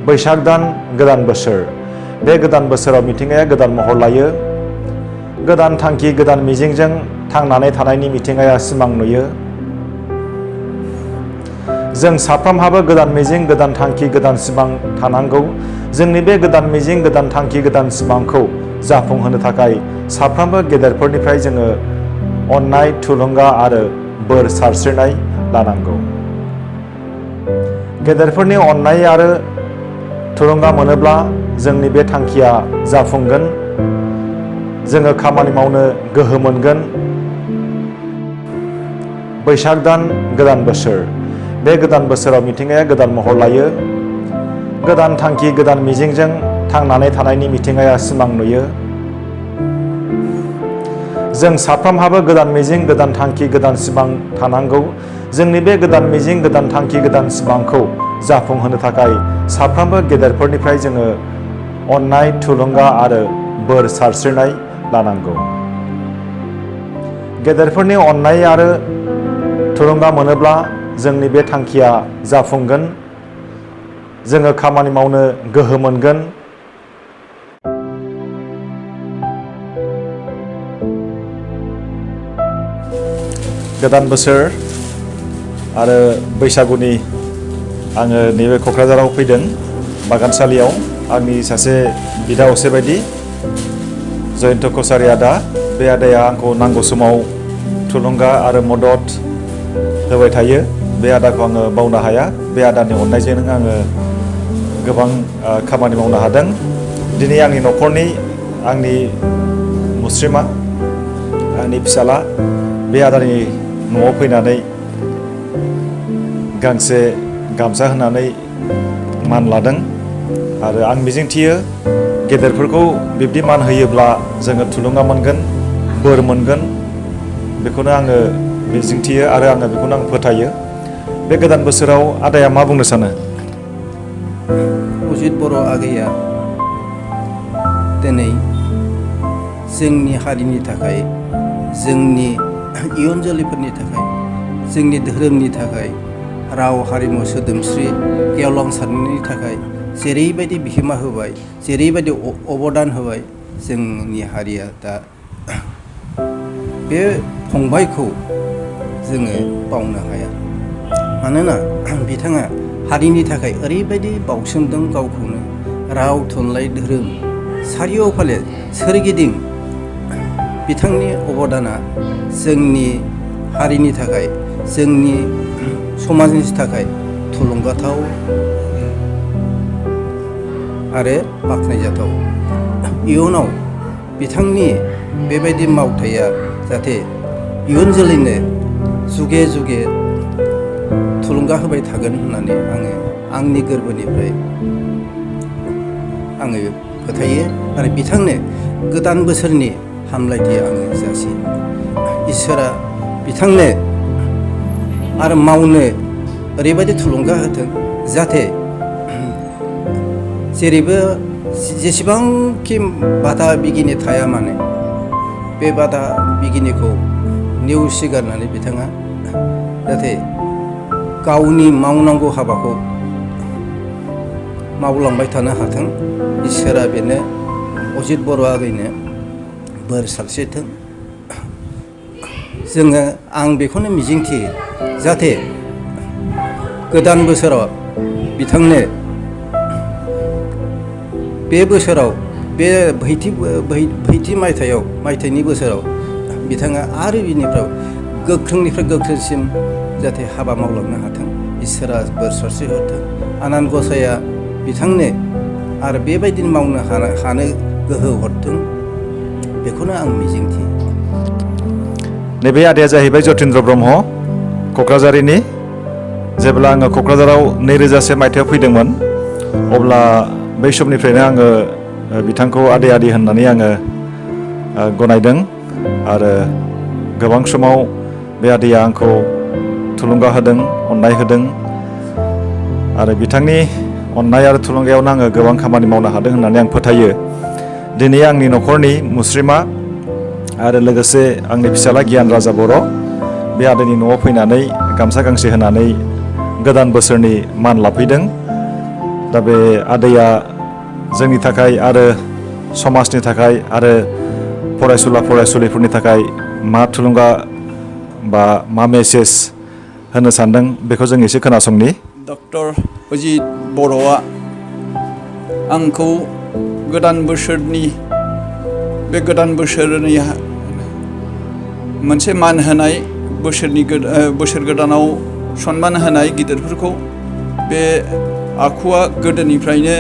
बैसाग दान गोदान बोसोर। बे गोदान बोसोराव मिथिंगाया गोदान महर लायो। गोदान थांखि गोदान मिजिंजों थांनानै थानायनि मिथिंगाया सिमां नुयो। जों साफ्रोमहाबो गोदान मिजिं गोदान थांखि गोदान सिमां थानांगौ। जोंनि बे गोदान मिजिं गोदान थांखि गोदान सिमांखौ जाफुंहोनो थाखाय साफ्रोमबो गेदेरफोरनिफ्राय जोङो अननाय थुलुंगा आरो बोर सारस्रिनाय लानांगौ। गेदेरफोरनि अननाय आरो थुलुंगा मोनोब्ला जोंनि बे थांखिया जाफुंगोन। जोङो खामानि मावनो गोहो मोनगोन। बैसाग दान गोदान बोसोर। बे गोदान बोसोराव मिथिंगाया गोदान महर लायो। गोदान थांखि गोदान मिजिंजों थांनानै थानायनि मिथिंगाया सिमां नुयो। जों साफ्रोमहाबो गोदान मिजिं गोदान थांखि गोदान सिमां थानांगौ। जोंनि बे गोदान मिजिं गोदान थांखि गोदान सिमांखौ जाफुंहोनो थाखाय साफ्रोमबो गेदेरफोरनिफ्राय जोङो अननाय थुलुंगा आरो बोर सारस्रिनाय लानांगौ। गेदेरफोरनि अननाय आरो थुलुंगा मोनोब्ला जोंनि बे थांखिया जाफुंगोन। जोङो खामानि मावनो गोहो मोनगोन। गोदान बोसोर आरो बैसागुनि आङो नैबे क'क्राझाराव फैदों बागानसालियाव। आंनि सासे बिदा असे बायदि जयन्त कसारि आदा, बे आदाया आंखौ नांगौ समाव थुलुंगा आरो मदद होबाय थायो। बे आदाखौ आङो बावनो हाया। बे आदानि अननायजों आङो गोबां खामानि मावनो हादों। दिनै आंनि न'खरनि आंनि मुस्रिमा आंनि फिसाला बे आदानि न'आव फैनानै गांसे गामसा होनानै मान लादों आरो आं मिजिंथियो गेदेरफोरखौ बिब्दि मान होयोब्ला जोङो थुलुंगा मोनगोन, बोर मोनगोन। बेखौनो आङो मिजिंथियो आरो आङो बेखौनो आं फोथायो। बे गोदान बोसोराव आदाया मा बुंनो सानो? अजित बर' आगैया दिनै जोंनि हारिनि थाखाय, जोंनि इयुन जोलैफोरनि थाखाय, जोंनि धोरोमनि थाखाय, राव हारिमु सोदोमस्रि गेवलांसारनायनि थाखाय जेरैबायदि बिहोमा होबाय, जेरैबायदि अबदान होबाय, जोंनि हारिया दा बे फंबायखौ जोङो बावनो हाया। मानोना बिथाङा हारिनि थाखाय ओरैबायदि बाउसोमदों गावखौनो। राव थुनलाइ धोरोम सारिय'फाले सोरगिदिं बिथांनि अबदाना जोंनि हारिनि थाखाय, जोंनि समाजनि थाखाय थुलुंगाथाव आरो बाख्नायजाथाव। इयुनाव बिथांनि बेबायदि मावथाया जाहाथे इयुन जोलैनो जुगे जुगे थुलुंगा होबाय थागोन होननानै आङो आंनि गोरबोनिफ्राय आङो फोथायो आरो बिथांनो गोदान बोसोरनि हामलायथि आङो जासियो। इसोरा बिथांनो आरो मावनो ओरैबायदि थुलुंगा होथों जाहाथे जेरैबो जेसेबांखि बादा बिगिनि थाया मानो बे बादा बिगिनिखौ नेवसिगारनानै बिथाङा जाहाथे गावनि मावनांगौ हाबाखौ मावलांबाय थानो हाथों। इसोरा बेनो अजित बर' आगैनो बोर सारस्रिथों। जोङो आं बेखौनो मिजिंथियो जाहाथे गोदान बोसोराव बिथांनो बे बोसोराव बे बैथि मायथाइनि बोसोराव बिथाङा आरो बिनिफ्राय गोख्रोंनिफ्राय गोख्रोंसिन जाहाथे हाबा मावलांनो हाथों। इसोरा बोर सारस्रि होथों। आनान गसाया बिथांनो आरो बेबायदिनो मावनो हानो गोहो हरथों। बेखौनो आं मिजिंथियो। नैबे आदाया जाहैबाय जतीन्द्र ब्रह्म, क'क्राझारिनि। जेब्ला आङो क'क्राझाराव 2001 मायथाइयाव फैदोंमोन अब्ला बै समनिफ्रायनो आङो बिथांखौ आदै होननानै आङो गनायदों आरो गोबां समाव बे आदैया आंखौ थुलुंगा होदों, अननाय होदों आरो बिथांनि अननाय आरो थुलुंगायावनो आङो गोबां खामानि मावनो हादों होननानै आं फोथायो। दिनै आंनि न'खरनि मुस्रिमा आरो लोगोसे आंनि फिसाला गियान राजा बर' बे आदैनि न'आव फैनानै गामसा गांसे होनानै गोदान बोसोरनि मान लाफैदों। दा बे आदैया जोंनि थाखाय आरो समाजनि थाखाय आरो फरायसुला फरायसुलिफोरनि थाखाय मा थुलुंगा बा मा मेसेज होनो सानदों बेखौ जों एसे खोनासंनि। डक्टर अजित बर'आ आंखौ गोदान बोसोरनि बे गोदान बोसोरनि मोनसे मान होनाय बोसोर गोदानाव सनमान होनाय गिदिरफोरखौ बे आखुआ गोदोनिफ्रायनो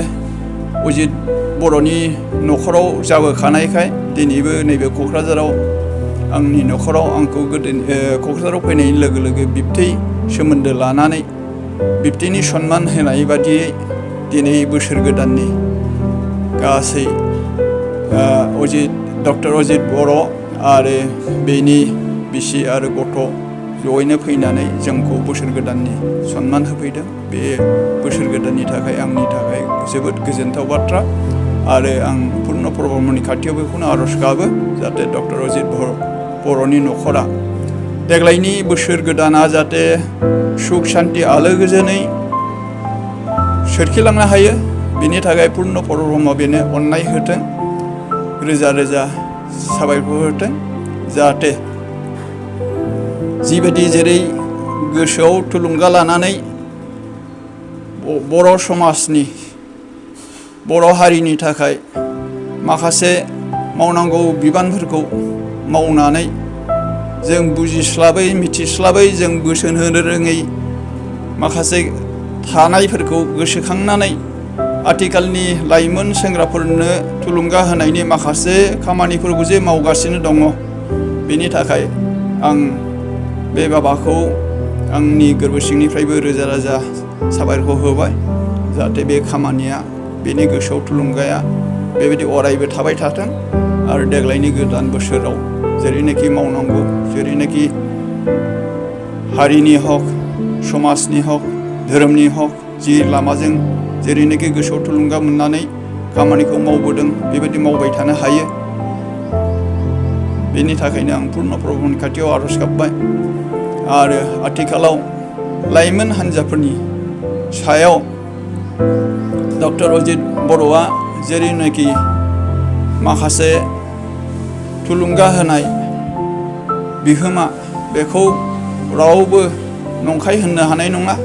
अजित बर'नि न'खराव जाबोखानायखाय दिनैबो नैबे क'क्राझाराव आंनि न'खराव आंखौ क'क्राझाराव फैनाय लोगो लोगो बिबथै सोमोन्दो लानानै बिबथैनि सनमान होनाय बादियै दिनै बोसोर गोदाननि गासै डक्टर अजित बर' आरो बेनि बिसि आरो गथ' जयैनो फैनानै जोंखौ बोसोर गोदाननि सनमान होफैदों। बे बोसोर गोदाननि थाखाय आंनि थाखाय जोबोद गोजोनथाव बाथ्रा आरो आं पुर्ण प्रब्रह्मनि खाथियाव बेखौनो आर'ज गाबो जाहाथे डक्टर अजित बर'नि न'खरा देग्लायनि बोसोर गोदाना जाहाथे सुख शान्ति आलो गोजोनै सोरखिलांनो हायो बेनि थाखाय पुर्ण प्रब्रह्म बेनो अननाय होथों, रोजा रोजा साबायखर होथों। जाहाथे जिबायदि जेरै गोसोआव थुलुंगा लानानै बर' समाजनि बर' हारिनि थाखाय माखासे मावनांगौ बिबानफोरखौ मावनानै जों बुजिस्लाबै मिथिस्लाबै जों बोसोन होनो रोङै माखासे थानायफोरखौ गोसोखांनानै आथिखालनि लाइमोन सेंग्राफोरनो थुलुंगा होनायनि माखासे खामानिफोरखौ जे मावगासिनो दङ बेनि थाखाय आं बे बाबाखौ आंनि गोरबो सिंनिफ्रायबो रोजा रोजा साबायखर होबाय। जाहाथे बे खामानिया बेनि गोसोआव थुलुंगाया बेबायदि अरायबो थाबाय थाथों आरो देग्लायनि गोदान बोसोराव जेरैनाखि मावनांगौ जेरैनाखि हारिनि हक समाजनि हक धोरोमनि हक जि लामाजों जेरैनाखि गोसोआव थुलुंगा मोननानै खामानिखौ मावबोदों बेबायदि मावबाय थानो हायो। बेनि थाखायनो आं पुर्ण प्रभुनि खाथियाव आर'ज गाबबाय आरो आथिखालाव लाइमोन हान्जाफोरनि सायाव डक्टर अजित बर'आ जेरैनाखि माखासे थुलुंगा होनाय बिहोमा बेखौ रावबो नंखाय होननो हानाय नङा।